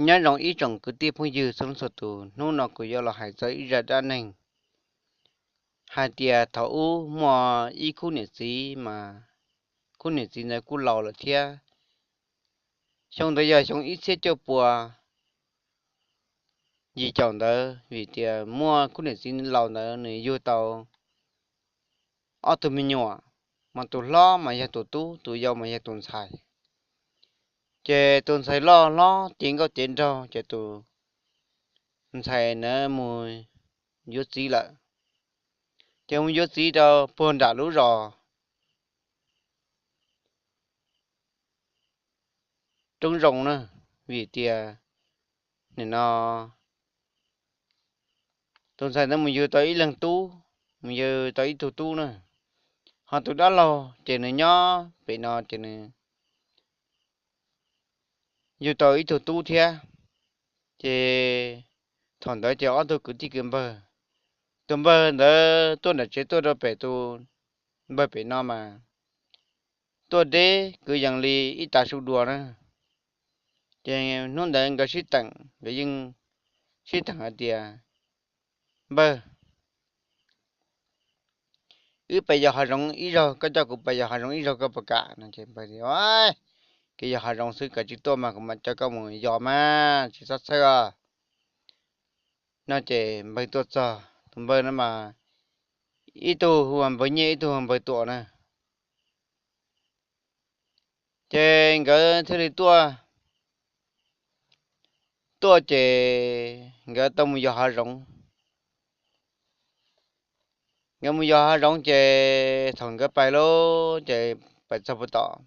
Nyob zoo ib tsoom kwv tij phooj ywg txhua leej txhua tus, hnub no kuv yuav los hais txog ib zaj dab neeg hais tias thaum ub muaj ib khub niam txiv mas khub niam txiv ntawd kuj laus lawm thiab. Xyoo ntawd yog xyoo ib txhiab cuaj pua yim caum ntawd, vim tias muaj khub niam txiv laus ntawd nws yug tau ob tug me nyuam, mas tus hlob mas yog tus tub, tus yau mas yog tus ntxhais. Ces tus ntxhais loj hlob cev nkauj cev nraug, ces tus ntxhais ntawd mus yuav txiv lawm. Ces mus yuav txiv rau puag nram lub zos Roob Zoo na, vim tias nim no tus ntxhais ntawd mus yug tau ib leeg tub, mus yug tau ib tug tub na. Ho tus dab laug ces nws nyob pem no ces nws yug tau ib tug tub thiab. Ces thaum ntawd ces ob tug kwv tij kwv npawg, tus npawg ntawd tuaj nram tsev tuaj rau pem, tus npawg pem no mas tuaj deb kwv yees li ib tav su dua na. Ces hnub ntawd nkawd sib teem, nkawd yeej sib teem hais tias, Npawg, wb pais yos hav zoov ib zaug, koj coj kuv pais yos hav zoov ib zaug koj puas kam? No ces npawg tias, Kev yos hav zoov xwb, koj tsis tuaj mas kuv mam coj koj mus yos mas tsis txhob txhawj os. No ces npawg tuaj txog, tus npawg no mas ib tug hu ua npawg Nyiaj, ib tug hu ua npawg Tuam na. Ces nkawd thiaj li tuaj, tuaj ces nkawd tau mus yos hav zoov. Nkawd mus yos hav zoov ces thaum nkawd pais lauj, ces pais txog puag tom,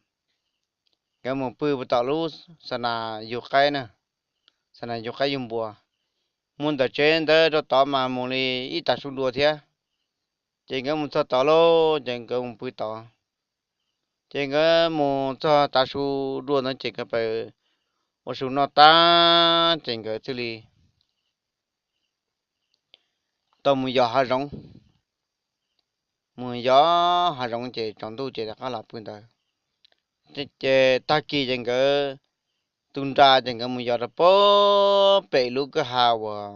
nkawd mus pw puag tom lub xa nas yug qaib na, xa nas yug qaib yug npua. Mus ntawm tsev ntawd rau tod mas mus li ib tav su dua thiab. Ces nkawd mus txog tod lauj, ces nkawd mus pw tod. Ces nkawd mus txog tav su dua ntawd ces nkawd pais ua su noj tag ces nkawd thiaj li tau mus yos hav zoov. Mus yos hav zoov ces tsaus ntuj ces rov qab los pw ntawd. Ces tag kis ces nkawd tu nra ces nkawd mus yos rau puag pem lub kwj ha uas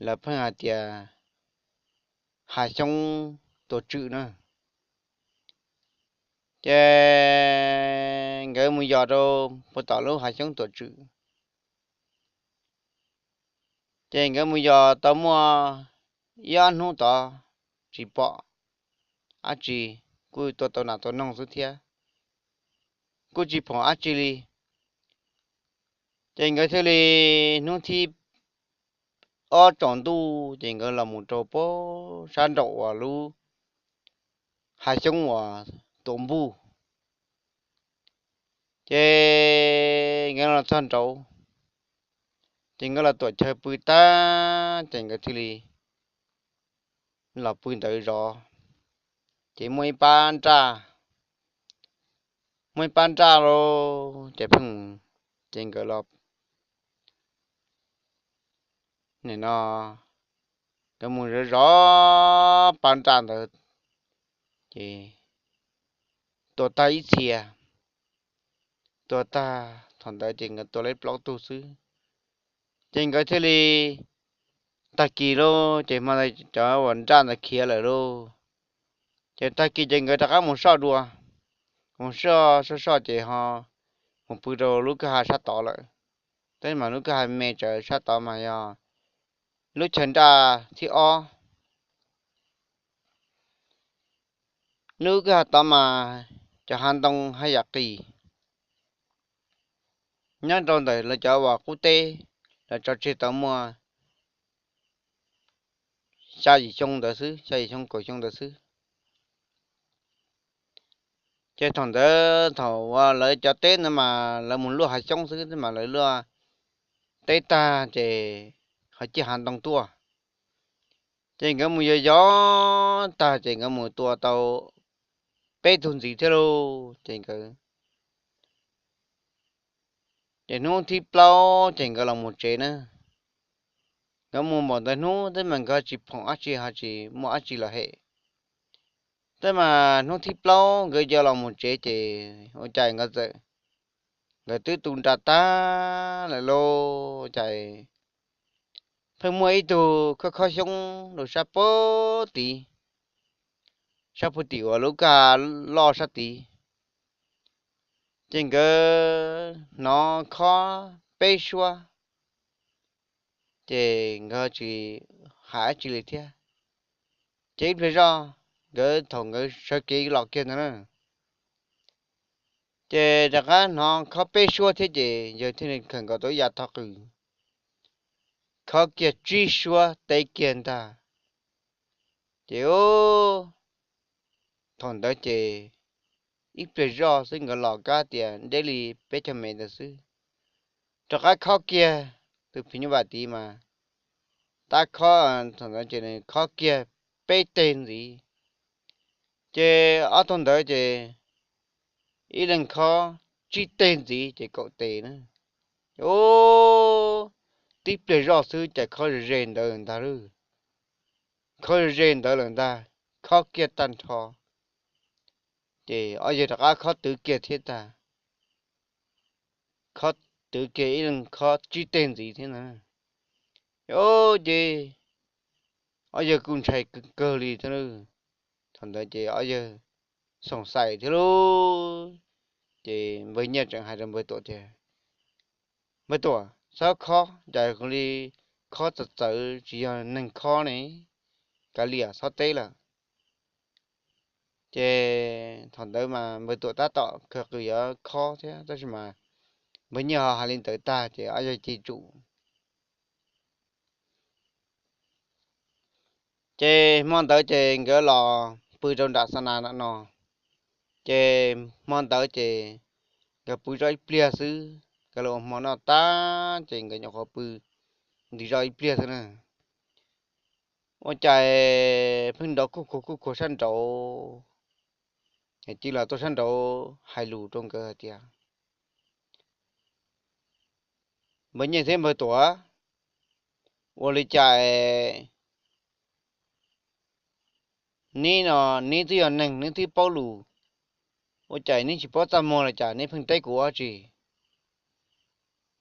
lawv pheej hais tias hav xyoob Tuam Tswm na. Ces nkawd mus yos rau puag tom lub hav xyoob Tuam Tswm. Ces nkawd mus yos tau muaj ib ob hnub tod tsis pom dab tsi, kuj tua tau nas tua noog xwb thiab, kuj tsis pom dab tsi li. Ces nkawd thiaj li hnub thib ob tsaus ntuj ces nkawd los mus rau puag sab nraum uas lub hav xyoob uas Tuam Npuj. Ces nkawd los txog nraud, ces nkawd los tuam chaw pw tag ces nkawd thiaj li los pw ntawd zov. Ces muaj ib pab nraj, muaj ib pab nraj lauj, ces pheej, ces nkawd los, nim no nkawd mus zov zov pab nraj ntawd, ces tua tag ib txhia, tua tag, thaum ntawd ces nkawd tua li plaub tug xwb. Ces nkawd thiaj li, tag kis lauj, ces hmo ntawd cov uas nraj ntawd khiav lawm lauj. Ces tag kis ces nkawd rov qab mus soj dua, mus soj soj soj ces ho mus pw rau lub kwj ha sab tod lawm. Tab sis mas lub kwj ha me tsawv sab tod mas yog lub chaw nraj thib ob. Lub kwj ha tod mas cov hav ntoo haj yam qis, nyob rau ntawm lawv cov uas qub teb, lawv tso tseg tau muaj xya yim xyoo ntawd xwb, xya yim xyoo kaum xyoo ntawd xwb. Ces thaum ntawd thaum uas lawv cov teb ntawd mas lawv mus luaj hav xyoob xwb, tab sis mas lawv luaj teb tag ces ho ciaj hav ntoo tuaj. Ces nkawd mus yos yos tag ces nkawd mus tua tau peb tug ntxiv thiab lauj. Ces nkawd, ces hnub thib plaub ces nkawd los mus tsev na. Nkawd mus npaum ntawd hnub tab sis mas nkawd tsis pom dab tsi ho tsis muaj dab tsi los hem. Tab sis mas hnub thib plaub nkawd yuav los mus tsev ces ua cas nkawd txawm nkawd twb tu nra tag lawm lauj. Ces pheej muaj ib tug khob khob xyoob rau sab puag tid, sab puag tim uas lub kaj loj sab tid. Ces nkawd hnov khob peb suab, ces nkawd tsis hais dab tsi li thiab. Ces ib pliag zoj, nkawd thaum nkawd sawv kev los kiag ntawd na, ces rov qab hnov khob peb suab thiab ces yawg thiaj li khawm nkaus tau ib yav thov qws, khob kiag tsib suab teb kiag ntag. Ces thaum ntawd ces ib pliag zoj xwb nkawd los kab tias deb li peb caug mev ntawd xwb, rov qab khob kiag. Tus phim nyuj vais tid mas tab khob, thaum ntawd ces nws khob kiag peb teg ntxiv, ces ob tug ntawd ces ib leeg khob tsib teg ntxiv ces kaum teg na. Ub, tib pliag zoj xwb ces khob ze ze ntawd lawm ntag lauj. Khob ze ze ntawd lawm ntag, khob kiag tag nrho, ces ob yawg rov qab khob twv kiag thiab ntag. Khob twv kiag ib leeg khob tsib teg ntxiv thiab ntag. Ub, ces ob yawg kuj ntshai kawg li thiab lauj. Thaum ntawd ces ob yawg xoom xais thiab lauj. Ces npawg Nyiaj tseem hais rau npawg Tuam tias, Npawg Tuam, txhob khob, cas li khob txawv txawv tsis yog neeg khob ne, kav liam txhob teb lawm. Ces thaum ntawd mas npawg Tuam tab tom kawg qws yuav khob thiab, tab sis mas npawg Nyiaj ho hais li ntawd tag ces ob yawg cia li tsum. Ces hmo ntawd ces nkawd los pw rau nram xa nas no. Ces hmo ntawd ces nkawd pw zoj ib pliag xwb, nkawd los ua hmo noj tag ces nkawd nyuam qhuav pw nti zoj ib pliag xwb na. Ua cas pheej nrov kuj khuav kuj khuav sab nraud, cia li los tuaj sab nraud hais lus rau nkawd hais tias, Npawg Nyiaj thiab npawg Tuam, ua li cas neb no, neb twb yog neeg neb twb paub lus, ua cas neb tsis paub txaj muag los cas neb pheej teb kuv dab tsi?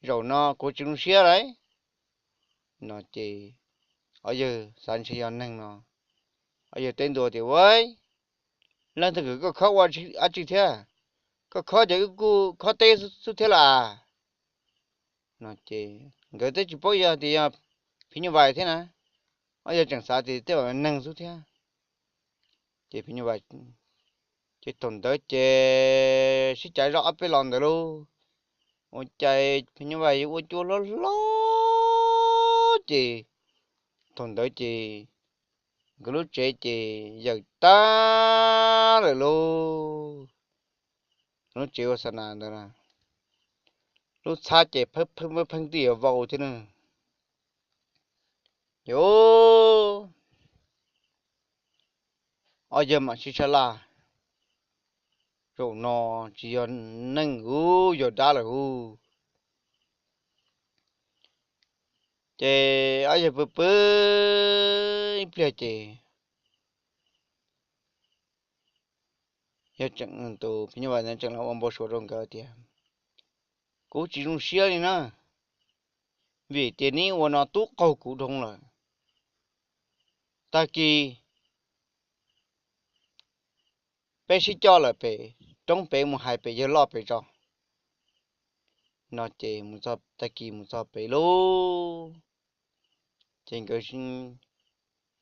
Zaum no kuv tsis zoo siab lauj. No ces ob yawg xav ntshe yog neeg no, ob yawg teb ntua tias, Ua, leej twg kom koj khob ua dab tsi thiab? Koj khob ces wb kuj khob teb xwb thiab lauj. No ces nkawd twb tsis paub yog tias yog phim nyuj vais thiab na, ob yawg tseem xav tias tej zaum yog neeg xwb thiab. Ces phim nyuj vais, ces thaum ntawd ces sib cav zoj ob peb los ntawd lauj, ua cas phim nyuj vais ua cua hlob hlob ces thaum ntawd ces nkawd lub tsev ces yawm tag lawm lauj. Lub tsev ua xa nas ntawd, lub txhab ces pheej pheej twb yuav vau thiab na. Ces ob yawg mam sib sab laj, Zaum no tsis yog neeg hu, yog dab lawm hu. Ces ob yawg pw pw ib pliag ces yog tseem tus phim nyuj vais ntawd tseem los ua npau suav rau nkawd tias, Kuv tsis zoo siab li na, vim tias neb ua no twb qaug kuv dhau lawm. Tag kis peb sib coj lawm pem roob pem mus hais pem yawg loj pem tso. No ces mus txog, tag kis mus txog pem lauj, ces nkawd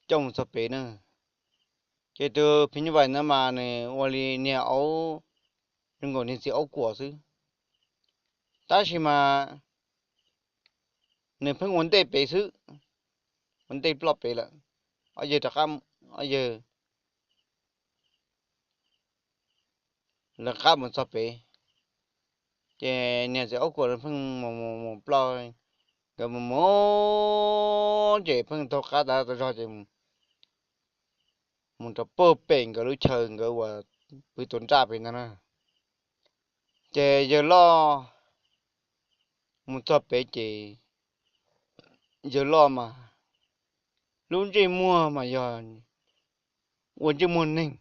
coj mus txog pem na. Ces tus phim nyuj vais ntawd mas nws ua li niag aub, zoo nkaus niag txiv aub kuam xwb, tab sis mas nws pheej ua ntej pem xwb, ua ntej ploj pem lawm. Ob yawg rov qab, ob yawg lawv qab mus txog pem, ces niag txiv aub kuam pheej mus mus mus ploj, nkawd mus mus ces pheej taug qab tav zog ces mus rau puag pem nkawd lub chaw nkawd uas pw tua nraj pem ntag na. Ces yawg loj mus txog pem ces yawg loj mas lub ntsej muag mas yog ua ntsej muag neeg,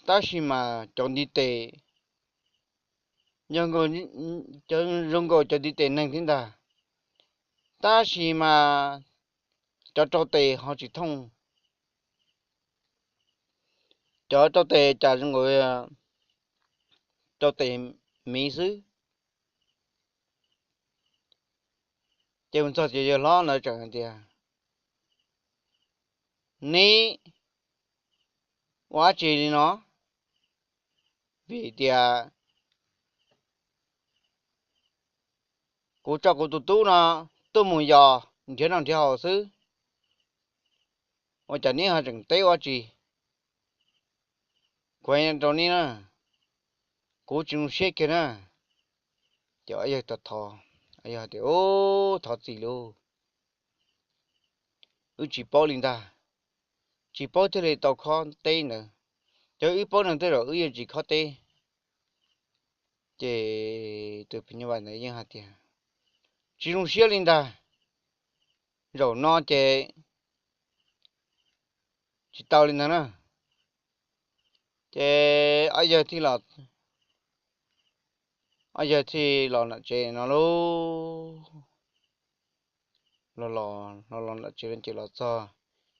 tab sis mas cov ntiv tes yog zoo nkaus cov ntiv tes neeg thiab ntag, tab sis mas cov rau tes ho tsis thooj. Cov rau tes cas zoo nkaus rau tes miv xwb. Ces mus txog ces yawg hlob ntawd tseem hais tias, neb ua dab tsi li no? Vim tias kuv tso kuv tus tub no tuaj mus yos nrhiav noj nrhiav haus xwb, ua cas neb ho tseem teb ua dab tsi? Kuv hais rau neb na, kuv tsis zoo siab kiag na. Ces yawg thov, yawg tias, thov txim lauj, wb tsis paub li ntag, tsis paub thiaj li tau khob teb ntawd, yog wb paub no tej zaum wb yuav tsis khob teb. Ces tus phim nyuj vais ntawd yeej hais tias, tsis zoo siab li ntag, zaum no ces tsis tau li ntag na. Ces ob yawg thiaj los, ob yawg thiaj los nram tsev no lauj. Los los los los nram tsev no ces los txog,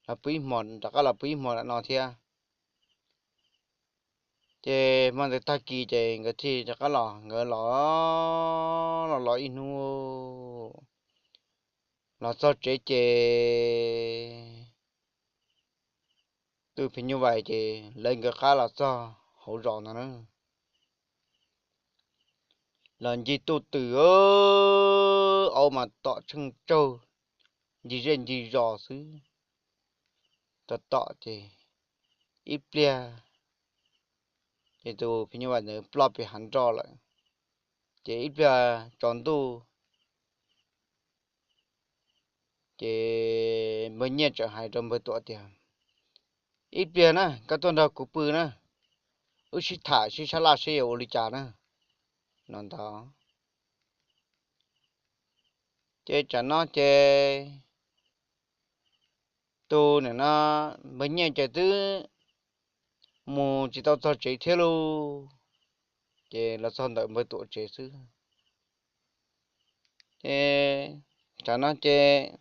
los pw ib hmo, rov qab los pw ib hmo no thiab. Ces hmo ntawd tag kis ces nkawd thiaj rov qab los, nkawd los los los ib hnub, los txog tsev ces tus phim nyuj vais ces lawv nkawd qab los txog hauv zos ntag na. Los ncig tuj twm, aub mas tom tsheej tsaug, ncig zej ncig zos xwb. Tom tom ces ib pliag ces tus phim nyuj vais ntawd ploj pem hav nroj lawm. Ces ib pliag tsaus ntuj ces npawg Nyiaj txawm hais rau npawg Tuam tias, ib pliag na koj tuaj nrog kuv pw na, wb sib tham sib sab laj seb yuav ua li cas na, no ntag. Ces tsam no ces tus nim no npawg Nyiaj ces twb mus tsis tau txog tsev thiab lauj, ces los txog ntawm npawg Tuam tsev xwb. Ces tsam no ces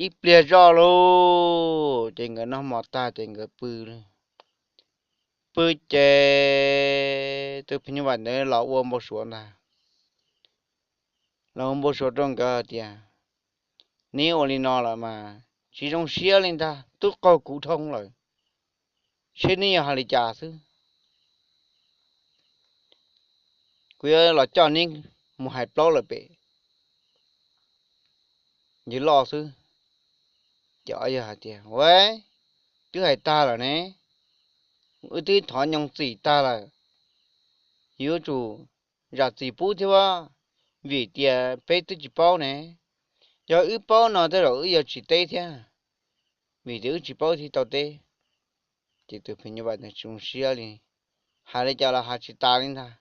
ib pliag zoj lauj, ces nkawd noj hmo tag ces nkawd pw. Pw ces tus phim nyuj vais ntawd los ua npau suav ntag. Los ua npau suav rau nkawd hais tias, neb ua li no lawm mas tsis zoo siab li ntag, twb qaug kuv dhau lawm, seb neb yuav hais li cas xwb. Kuv yuav los coj neb mus hais plaub lawm pem ncig loj xwb. Ces ob yawg hais tias, ua, twb hais tag lawm ne, wb twb thov nyooj txim tag lawm, yuav tsum zam txim pub thiab ua, vim tias peb twb tsis paub ne, yog wb paub no tej zaum wb yuav tsis teb thiab, vim tias wb tsis paub thiaj tau teb. Ces tus phim nyuj vais ntawd tsis zoo siab li, hais li cas los hais tsis tas li ntag.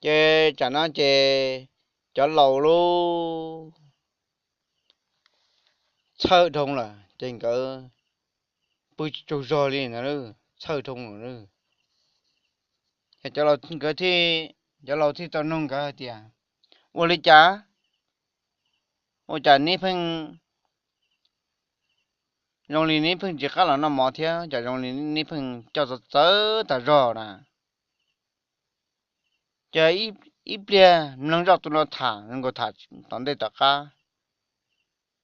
Ces tsam no ces cov laus lauj, txhawj dhau lawm ces nkawd pw tsis tsaug zog li ntag, txhawj dhau lawm. Ces nkawd thiaj, cov laus thiaj tau nug nkawd hais tias, ua li cas, ua cas neb pheej zoo li neb pheej tsis qab los noj mov thiab, cas zoo li neb pheej coj txawv txawv tas zog na? Ces ib pliag mloog zoj tus no tham, nkaus tham tom ntej tom qab,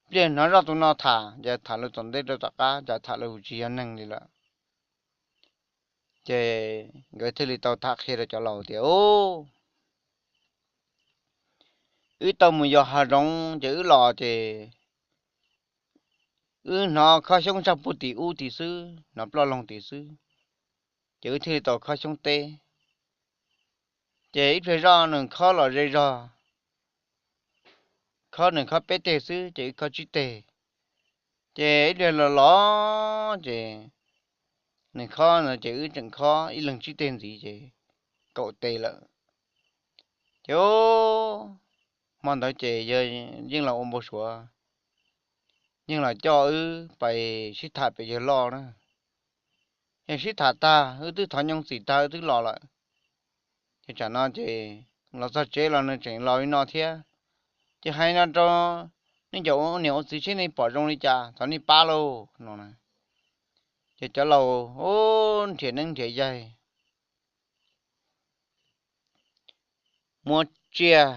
pliag hnov zoj tus no tham, ces tham lus tom ntej rau tom qab, cas tham lus tsis yog neeg li lawm. Ces nkawd thiaj li tau tham qhia rau cov laus tias, wb tau mus yos hav zoov ces wb los ces wb hnov khob xyoob tshaj puag tim ub tim xwb, hnov ploj loog tim xwb, ces wb thiaj li tau khob xyoob teb. Ces ib pliag zoj nws khob los ze zog, khob nws khob peb teg xwb ces wb khob tsib teg. Ces ib pliag los los ces nws khob no ces wb tseem khob ib leeg tsib teg ntxiv ces kaum teg lawm. Ces hmo ntawd ces yawg yeej los ua npau suav, yeej los coj wb pais sib tham pem yawg loj na. Yog sib tham tag wb twb thov nyooj txim tag wb twb los lawm. Ces tsam no ces los txog tsev los nws tseem los li no thiab. Ces hais no rau nej cov ua niam ua txiv seb nej pom zoo li cas thov nej pab lauj no. Ces cov laus ub nrhiav neeb nrhiav yaig muab tsiaj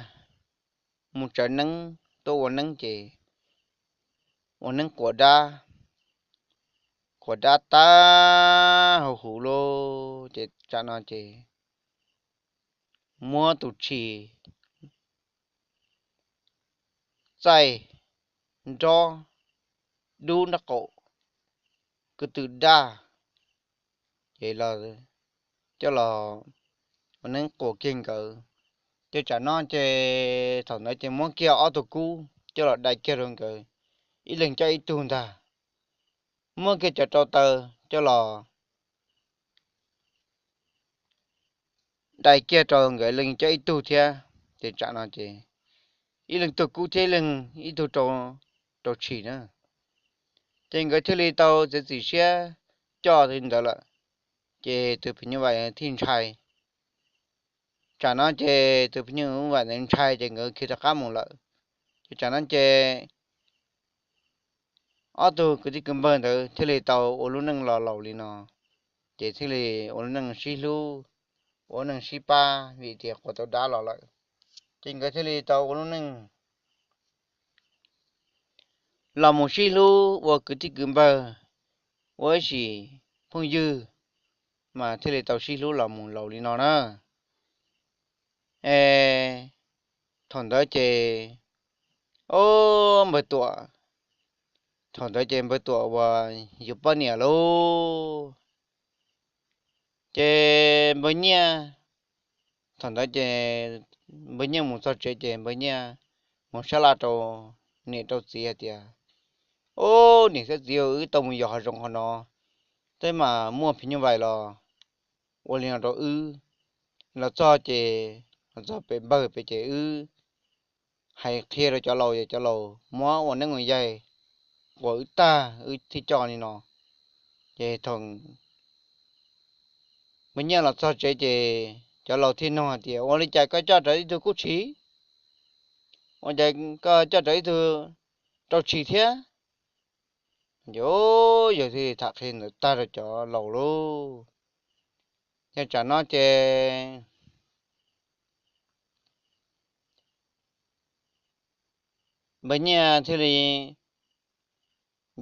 mus tsawv neeb tuaj ua neeb ces ua neeb quas dab, quas dab tag hauv huv lauj. Ces tsam no ces muab tus tshis txaij nrob dub nraub qaum kwv tw daj ces coj los ua neeb quas kiag nkawd. Ces tsam no ces thaum ntawd ces muab kiag ob tug kub coj los dai kiag rau nkawd, ib leeg coj ib tug ntag. Muab kiag cov rau taw coj los dai kiag rau nkawd ib leeg coj ib tug thiab. Ces tsam no ces ib leeg tug kub thiab ib leeg ib tug rau tshis na. Ces nkawd thiaj li tau txiav txim siab coj li ntawd lawm. Ces tus phim nyuj vais thiaj ntshai. Tsam no ces tus phim nyuj vais ntawd ntshai ces nkawd khiav rov qab mus lawm. Ces tsam no ces ob tug kwv tij kwv npawg ntawd thiaj li tau ua lub neej los laus li no. Ces thiaj li ua lub neej sib hlub, ua lub neej sib pab vim tias quas tau dab los lawm. Ces nkawd thiaj li tau ua lub neej los mus sib hlub ua kwv tij kwv npawg, ua ib sim phooj ywg, mas thiaj li tau sib hlub los mus laus li no na. Es thaum ntawd ces, o, npawg Tuam, thaum ntawd ces npawg Tuam uas yug poj niam lauj. Ces npawg Nyiaj, thaum ntawd ces npawg Nyiaj mus txog tsev ces npawg Nyiaj mus sab laj rau niam rau txiv hais tias, o, niam thiab txiv, wb tau mus yos hav zoov hav no, tej mas muaj phim nyuj vais los ua li no rau wb. Los txog ces, los txog pem npawg pem ces wb hais qhia rau cov laus, cov laus muab ua neeb ua yaig quas wb tag wb thiaj coj li no. Ces thaum npawg Nyiaj los txog tsev ces cov laus thiaj nug hais tias, ua li cas koj coj rawv ib tug kub tshis? Ua cas koj coj rawv ib tug rau tshis thiab? Ces yawg thiaj tham qhia ntawd tag rau cov laus lauj. Ces tsam no ces npawg Nyiaj thiaj li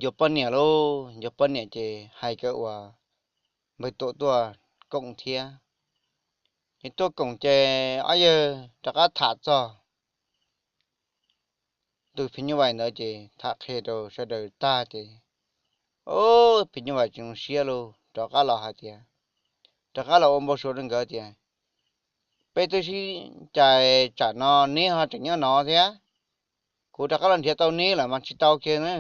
yuav poj niam lauj. Yuav poj niam ces hais rau uas npawg Tuam tuaj koom thiab. Ces tuaj koom ces ob yawg rov qab tham txog tus phim nyuj vais ntawd ces tham qhia rau sawv daws tag ces, o, phim nyuj vais tsis zoo siab lauj, rov qab los hais tias, rov qab los ua npau suav rau nkawd tias, peb twb sib cais tsam no neb ho tseem nyob no thiab, kuv rov qab los nrhiav tau neb lawm mas tsis tau kiag na.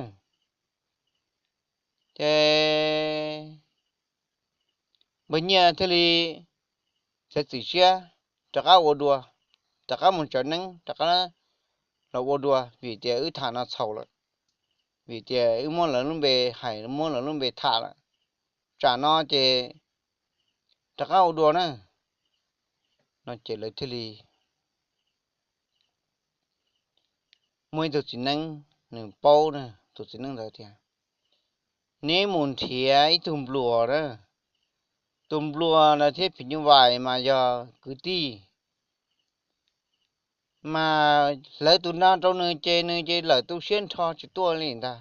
Ces npawg Nyiaj thiaj li txiav txim siab rov qab ua dua, rov qab mus tsawv neeb rov qab los ua dua vim tias wb tham no txhaum lawm, vim tias wb muab lawv lub npe hais, muab lawv lub npe tham lawm. Tsam no ces rov qab ua dua na. No ces lawv thiaj li muaj ib tug txiv neeb, nws paub na, tus txiv neeb ntawd tias, neb mus nrhiav ib tug npluas na, tus npluas ntawd thiab phim nyuj vais mas yog kwv tij, mas hlawv tus no rau nws ces nws ces lawm tu siab nrho tsis tuaj li ntag.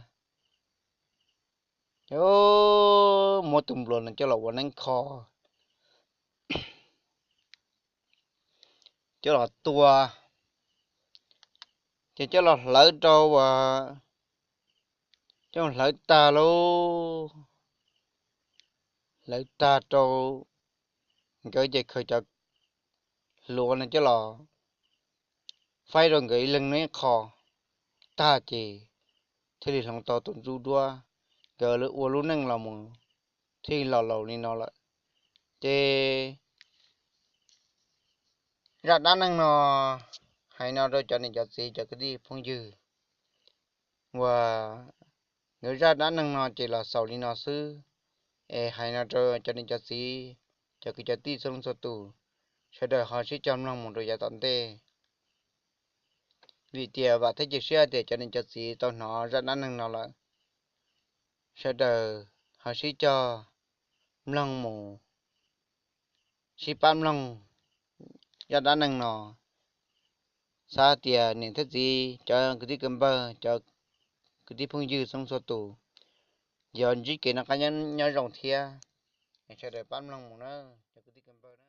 Muab tus npluas no coj los ua neeb kho, coj los tua, ces coj los hlawv rau, coj hlawv tag lauj, hlawv tag rau, nkawd ces khaws cov hluas no coj los faib rau nkawd ib leeg ib qho tag ces thiaj li hloov tau tus ntsuj duab, nkawd ua lub neej los mus thiaj los laus li no lawm. Ces zaj dab neeg no hais no rau cov niam cov txiv cov kwv tij phooj ywg uas nkawd zaj dab neeg no ces los xaus li no xwb. Es hais no rau cov niam cov txiv, cov kwv cov tij txhua leej txhua tus, sawv daws ho sib cog mloog mus rau yav tom ntej. Vim tias vam thiab cia siab tias cov niam cov txiv tau hnov zaj dab neeg no lawm, sawv daws ho sib cog mloog mus, sib pab mloog zaj dab neeg no. Xav tias niam thiab txiv, cov kwv tij kwv npawg, cov kwv tij phooj ywg txhua leej txhua tus yuav ntsib kev noj qab nyob zoo thiab. Sawv daws pab mloog mus na, cov kwv tij kwv npawg na.